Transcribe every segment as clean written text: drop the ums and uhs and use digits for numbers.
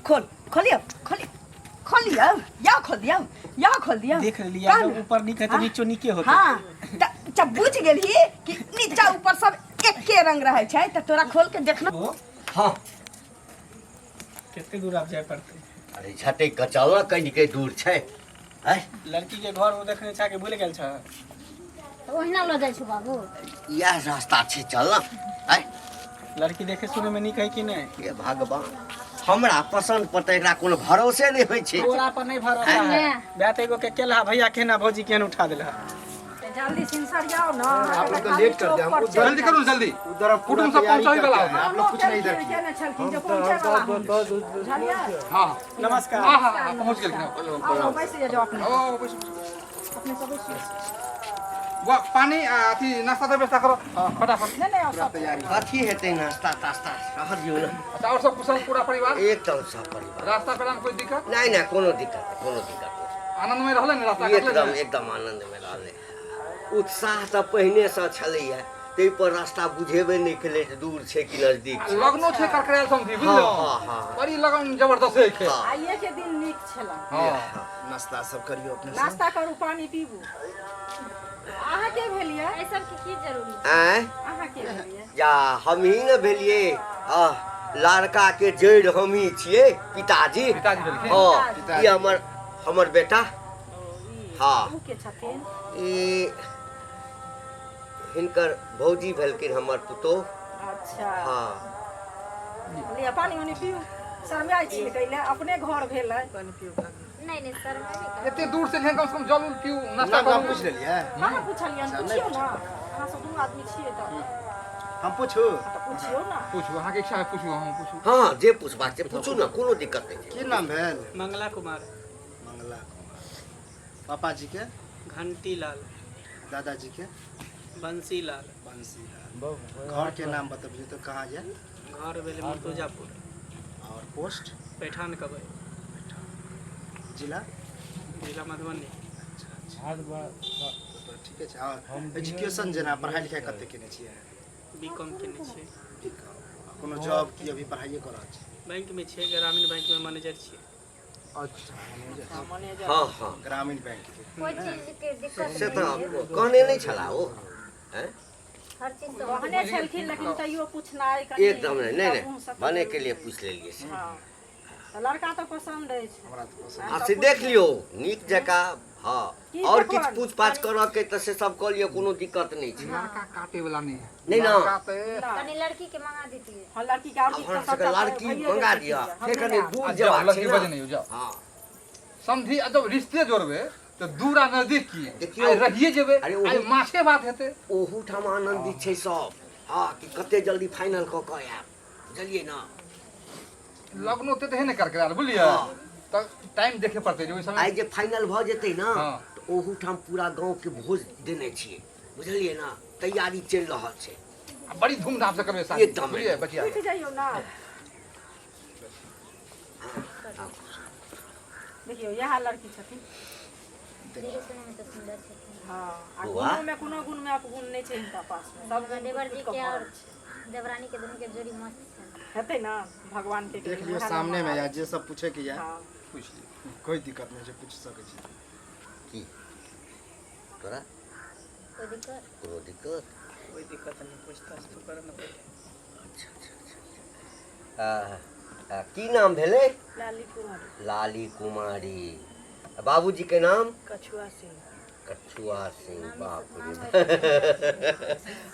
खोल खोलियो खोलियो खोलियो या खोल दियो या खोल दियो। देख लेलियै जब ऊपर नीक है तऽ नीचो नीके होतै। हाँ जब बुझ गेलही कि नीचा ऊपर सब एके रंग रहै छै तऽ तोरा खोल के देखना। हाँ कते दूर आब जाय पड़तै? अरे झटक के चल ना, कहीं के दूर छै। आय लड़की के घर वो देखने छा के भूल गेल छ? तऽ ओहिना लऽ जाइ छौ बाबू। इएह रास्ता छै, चल ना। आय लड़की देखे सुने में नीक है कि नहीं? हे भगवान, हमरा पसंद पड़तै एकरा कोनो भरोसे नहीं होइ छै। तोरा पर नहीं भरोसा है। बात एगो के केलहा भैया के ना भौजी के उठा देलहा। जल्दी सिंसर जाओ ना। आप लोग तो लेट कर दिया हमको। जल्दी करू जल्दी, उधर हम पूरा कुटुंब सब तैयारी पहुंचावे करके वाला आए हैं। आप लोग कुछ नहीं इधर किए। केने छलखिन जे पहुंचे वाला हम। बुझलियै? हाँ नमस्कार। हाँ हाँ हाँ, पहुंच गेलखिन। आओ बैस जाओ अपने। ओ बैसू। अपने सब बैसू। वाह पानी आ, अथी नाश्ता के व्यवस्था करो फटाफट। नहीं नहीं और सब तैयारी कथी हेतै नाश्ता तास्ता रह दियौ ना। अच्छा और सब कुशल पूरा परिवार? एकदम सब परिवार। रास्ता पेड़ा में कोई दिक्कत? नहीं नहीं, कोनो दिक्कत नहीं, कोनो दिक्कत नहीं। आनंद में रहले ने रास्ता कटले एकदम ने? एकदम आनंद में रहले। उत्साह तऽ पहिने से छलैया, ताहि पर रास्ता बुझेबे नहीं केलै जे दूर छै कि नजदीक आ छै। लगनो छै करकरायल समझी बुझलो? हाँ, हाँ, हाँ। बड़ी लगन जबरदस्त है के। हाँ। आइए के दिन नीक छला। हाँ नाश्ता सब करियो अपने से। नाश्ता करू, पानी पीबू। अहाँ के भेलियै? एहि सबके की जरूरी? आँय अहाँ के भेलियै? या हमही ने भेलियै, आ लड़का के जड़ि हमही छियै, पिताजी। पिताजी भेलखिन। हाँ, ई हमर हमर बेटा। हाँ उ के छथिन? ई हिनकर भौजी भेलखिन, हमर पुतोह। अच्छा हाँ लिअ पानी उनी पीऊ। शरमाइ छियै कैले? अपने घर भेलै। नहीं नहीं सर मैं एते दूर से कम से कम जल उल पीऊ, नाश्ता नाम नाम करू। पूछ लेलियै? हाँ हाँ पुछलियनि, पुछियौ ने। अहाँ सब दुनू आदमी छियै तऽ हम पूछू? तऽ पुछियौ ने। पूछू, अहाँके इच्छा है पूछू, हम पूछू। हाँ जे पूछबाक छै पूछू ने, कोनो दिक्कत नहीं छै। की नाम भेल? मंगला कुमार। मंगला कुमार। पापा जी के? घंटी लाल। दादाजी के? बंसी लाल। बंसी लाल। घर के नाम बतबियो तो कहाँ जाए? घर भेलै मुर्तुजापुर। और पोस्ट? पैठान कबै। जिला? जिला मधुबनी। अच्छा तो ठीक है। और एजुकेशन जेना पढ़ाई लिखाई कते केने छियै? बी कॉम केने छियै। कोनो जॉब की अभी पढ़ाइए कर रहल छी? बैंक में छियै, ग्रामीण बैंक में मैनेजर छियै। अच्छा हाँ हाँ ग्रामीण बैंक के। कोई चीज के दिक्कत से नहीं तऽ कहने नहीं छला ओ, हैं? हर चीज से कहने छलखिन लेकिन तैयो पूछनाइ कनि एकदम नहीं नहीं मुँह नहीं, से बने के लिए पूछ लेलिए से। हाँ तऽ लड़का तऽ पसन्द अछि। हमरा तऽ पसंद। हाँ से देख लियौ नीक जकाँ। हाँ की और देखब? किछु पूछ पाछ करऽ के तऽ से सब कऽ लियौ, कोनो दिक्कत नहीं छै। लड़का काटे वाला नहीं है। नहीं ना। लड़का तऽ कनी लड़की के मंगा देतियै। हाँ लड़की के और आब किछु हमरा तऽ सबके सबटा लड़की भइए मंगा गेल दिअ, छै। फेर कनि दूर आ जाओ जेबाक लड़की छै ना। बजने जाओ। हाँ समझी, आ जब रिश्ते जोड़बे तऽ दूर आ नजदीक की? देखियौ। आइ रहिए जेबे, अरे ओहो- आइ माछे भात हेतै। ओहू ठाम आनन्दित छै सब। हाँ कि कते जल्दी फाइनल कऽ कऽ आयब, बुझलियै ना। लगनो ते तऽ हे ने करकरायल बुझलियै? हाँ। तऽ टाइम देखे पड़तै जे ओहि समय आइ जे फाइनल भऽ जेतै ना हाँ। तऽ ओहू ठाम पूरा गाँव के भोज देने छियै, बुझलियै ना। तैयारी चलि रहल छै। आ बड़ी धूमधाम से करबै शादी, एकदम। बुझलियै बचिया? उठि जइयौ ना। देखियौ इएह लड़की छथिन। देखे सुने में तऽ सुंदर छथिन। हाँ आ वाह। गुणोमे कोनो गुणमे अपगुण नहि छै हिनका पासमे, सब गुण देवर जी टूटि कऽ के और भरल छै। देवरानी के दोनों के जोड़ी मस्त छै। हेतै ना भगवान के देख लियो सामने में या जे सब पूछे के या। हाँ पूछि लियौ। कोई दिक्कत नहीं छै, पूछ सकै छी। की तोरा कोई दिक्कत? कोनो दिक्कत? कोई दिक्कत नहीं, पूछताछ तो कर ना पहिले। अच्छा अच्छा अच्छा अच्छा। आ, की नाम भेलै? लाली कुमारी। लाली कुमारी। बाबूजी के नाम? कछुआ सिंह। कछुआ सिंह। बाप रे,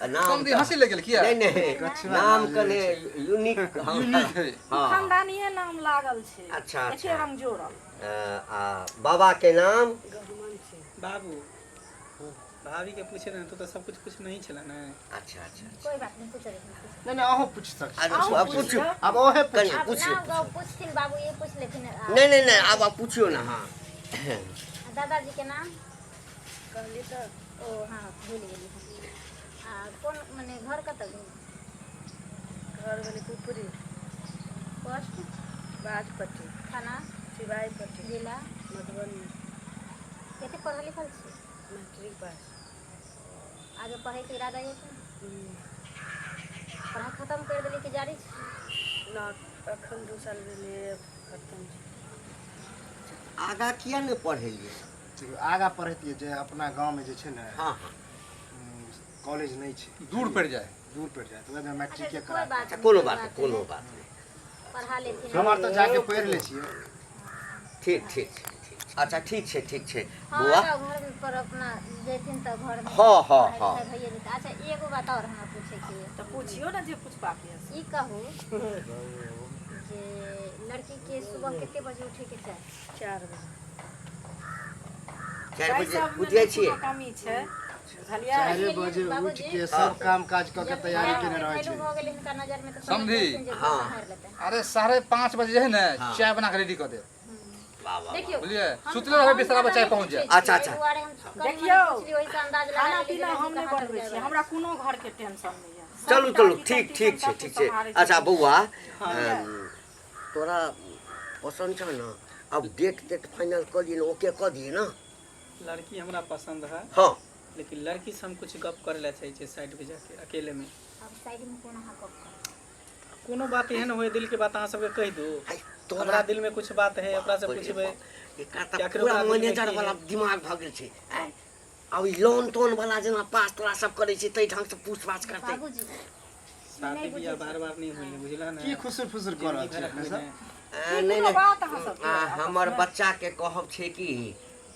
नाम समझी हंसी लागि गेल किया? नहीं नहीं, कछुआ नाम नाम कने यूनिक। यूनिक है। हाँ खानदानीये नाम लागल छै। अच्छा, एके अच्छा। रंग जोड़ल। आ बाबा के नाम? गहुमन सिंह। बाबू भाभी के पूछे ना, तू तो सब कुछ कुछ नहीं छला ना। अच्छा अच्छा कोई बात नहीं, पूछ रहे। नहीं नहीं, अहूँ पूछ सकै छी। अच्छा, अब पूछू। आब ओहे पूछ। कनि अब पूछियौ। ना गाँव पूछथिन बाबू, ये पूछ लेथिन। नहीं नहीं नहीं, आब आप पूछियौ ना। हाँ दादाजी के नाम? कहली तऽ ओ हाँ भूल गेली हम। आ कोन मने घर कतऽ भेल? घर भेलै पुपरी। पोस्ट? बाजपट्टी। थाना? सिवाईपट्टी। जिला? मधुबनी। कते पढ़ल लिखल छी? Matric pass. आगे पढ़े के इरादा ये कि नहीं? पढ़ाई खत्म कर देली कि जारी छी? ना, अखन 2 साल भेलै खत्म। आगा किया नहि पढ़ेलियै? आगा पढ़ैतियै जे अपना गाँवमे जे छै ने, हँ, कॉलेज नहि छै। दूर पड़ि जाइ। दूर पड़ि जाइ, तऽ ओहि मैट्रिके कोइ करा। बात अच्छा, नहि, कोनो बात नहि, नहि। कोनो बात नहि। पढ़ा लेथिन। हम आर तऽ जाके पढ़ि लै छियै। ठीक ठीक छै, ठीक छै। अच्छा, ठीक छै, ठीक छै। हँ, बौआ। आगा घर पर अपना जेथिन तऽ घरमे हँ, हँ, पढ़ाइ हँ। लिखाइ भइए जेतै। अच्छा, एगो बात आओर हमरा पूछैके यऽ। तऽ पुछियौ ने जे पुछबाक यऽ। ई कहू जे लड़कीके सुबह कते बजे उठैके चाही? 4 बजे। 4 एहि बजे सबमे उठि जाइ नहि छियै? कोनो कमी छै, बुझलियै? 4 बजे बाबूजी। उठि के सब काम काज कऽ के तैयारी केने रहै वैल्यू छै। भऽ गेलै हिनका नजरमे तऽ समझ समझी। जेथिन जे हँ। सम्हारि लेतै। अरे, 5:30 बजे जे है ने, हँ। चाय बना के रेडी कऽ देब। वाह वाह! देखियौ, बुझलियै? हम- सुतले रहबै हम बिस्तरा पर, ज्यादा चाय नहि पहुँच जायत। पूछै छियै, अच्छा, अच्छा। एहि दुआरे हम कनि मनि देखियौ, पुछलियै, ओहिसँ अंदाज लगा खाना लेलियै जे पीना लड़की हम नहि कहाँ तक बनबै जाय छियै, बला। हमरा कोनो घरके टेंशन नहि यऽ। चलू, सबटा चलू, किचन ठीक तिचन ठीक छै। सब ठीक छै। सम्हारै अच्छा छियै। बौआ, बुझलियै? तोरा पसन्द छौ ने? अब डेट तेट फाइनल कऽ दियै ने, ओके कऽ दियै ने। लड़की हमरा पसंद है। हँ। लेकिन लड़की से हम कुछ गप करे ला चाहै छियै साइड पे जाके अकेले में। आब साइडमे कोना अहाँ गप करब? कोनो बात एहन होए दिल के बात अहाँ सबके कहि दू। है, तोरा हमरा दिल में कुछ बात है, ओकरा से बाप रे पूछबै। बाप, एकरा तऽ आखिर पूरा ओकरा दिलमे मैनेजर की वाला है? दिमाग भऽ गेल छै। आँय, आब ई लोन तोन वाला जेना पास तोरा सब करै छै, ताहि ढंग से पूछपाछ करतै। बाबूजी। शादी बियाह बार बार नहीं होइले, बुझला ने? की खुसुर फुसुर कऽ रहल जिंदगी छी भर अपने रखबै सब? ने। आ, की नहि कोनो नहि, बात अहाँ सबके आ, हमर आपसमे? बच्चाके कहब छै कि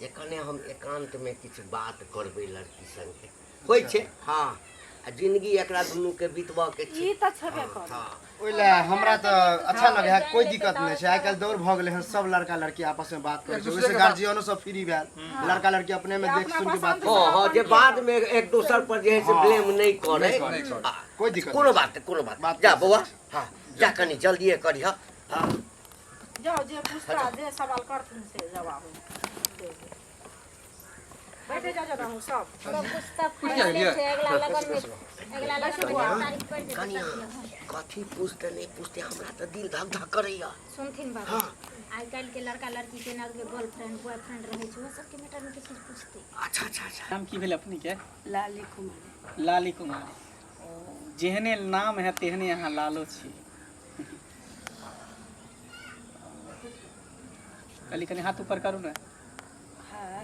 जे कने हम एकान्तमे किछु बात करबै लड़की संगे। होइ छै, हँ, आ जिंदगी एकरा दुनूके बितबऽके छै। ई तऽ छेबे करै। हँ। ओहि लए हमरा तऽ अच्छा लगै है, कोइ दिक्कत नहि छै। आइ काल्हि दौड़ भऽ गेलै हन, सब लड़का लड़की आपस में बात करै एक छै। दूसरे ओहिसँ के बात- गार्जियनो सब फ्री भेल, लड़का लड़की अपने में देख अपना सुन के बात। पसन्द। हँ हँ, जे बादमे एक दोसर पर जे है से ब्लेम नहि करै। नहि करै। आ, कोइ दिक्कत कोनो नहि। बात नहि, कोनो बात बात जा कर बौआ। सकै छी। हँ, जा, कनि जल्दिए करिह। हँ। जाउ, जे पूछता, जे सवाल करथिन से जवाब देबै। बैठे जाउ जाउ अहूँ सब। सब कुछ तऽ किया फाइनले गेलियै? छै। अगिला लगनमे, अगिला लगनमे तारीख पड़ि जेतै। कनिया, तब बियाह। कथी पूछते नहि पूछते, हमरा तऽ दिल धक धक करैया। सुनथिन बाबू, आइ काल्हि के लड़का लड़की के ना गर्लफ्रेंड बॉयफ्रेंड रहै छै, ओ सबके मैटर में किछु पूछतै। अच्छा अच्छा अच्छा। नाम की भेल अपने के? लाली कुमारी। लाली कुमारी। ओ, जेहने नाम है तेहने अहाँ लालो छी। कली कनि हाथ ऊपर करू ने।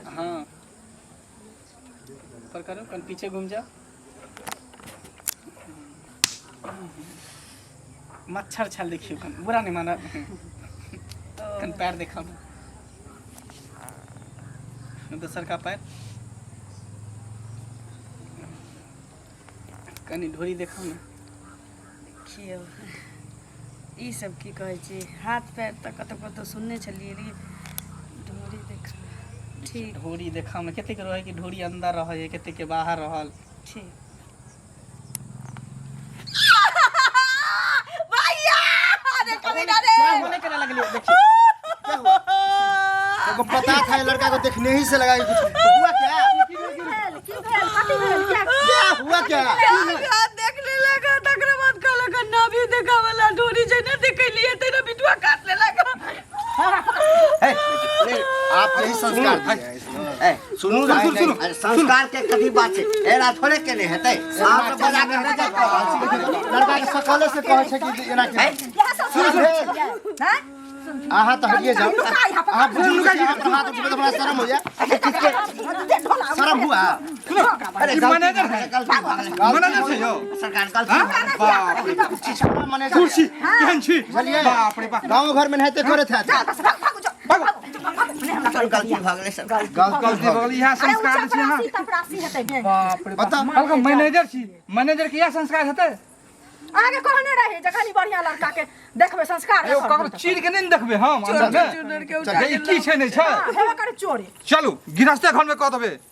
हाँ, ऊपर करू, कनि पीछे घूम जाओ। मच्छर छल, देखियौ, कनि बुरा नहि मानब, कनि पैर देखाउ ने, दोसर का पैर। कनि ढोरी देखाउ ने। देखियौ, ई सब की कहै छी? हाथ पैर तऽ कतौ कतौ सुनने छलियै, लेकिन ढोरी देख, ठीक। ढोरी देखाउ ने। कतेक रहै कि ढोरी अंदर रहै है, कतेक के बाहर रहल। ठीक भैया, अरे कभी ना रे। क्या होने करे लगलिए? देखिए। क्या हुआ? तुमको पता था, ये लड़का को देखने ही से लगा कि कुछ हुआ। क्या? की भेल? की भेल? कथी भेल? क्या? क्या हुआ? क्या? देखने लगा, तकरा बाद कहलक नाभि देखावला, ढोरी जे ने देखलिए ते ने बिटुआ काट लेलक। हे, नहीं, आप यही संस्कार दिए हैं इसमें। ए, सुनू ने। सुनू, सुनू। अरे, संस्कार के कथी बात छै? एना थोड़े केने हेतै। आप सब बजा के भेजब। लड़का के सकले से कहै छै कि एना के। इएह सब हैं? अहाँ तऽ हटिए जाओ। लुका यहाँ पर। अहाँ बुझू, अहाँ पर हाथ उठबै तऽ हमरा शर्म हो जाए, शर्म हुआ। अरे, ई मैनेजर है। गलती भऽ गेलै। मैनेजर छै यौ। सरकार, गलती भऽ गेलै। बाप रे बाप। मैनेजर कुर्सी केहन छी? बुझलियै? बाप रे बाप। गाँव घर में नहाइते करैत हैत। भागू, जाओ, भागो। चल, गलती भऽ गेलै सरकार। गलती गलती भऽ गेल, इएह अरे, संस्कार छै अहाँ। चपरासी तपरासी हेतै बैंक। बाप रे बाप। बता। कहलकै मैनेजर छी, मैनेजर के इएह संस्कार हेतै? अहाँके कहने रही जे कनि बढ़िआँ लड़का के देखबै, संस्कार। यौ, ककरो चीर के नहि ने देखबै हम अंदर मे चुनर के उठा जे ई की छै नहि छै। हेबे करे चोरी। चलू, गृहस्थे घर में कऽ देबै।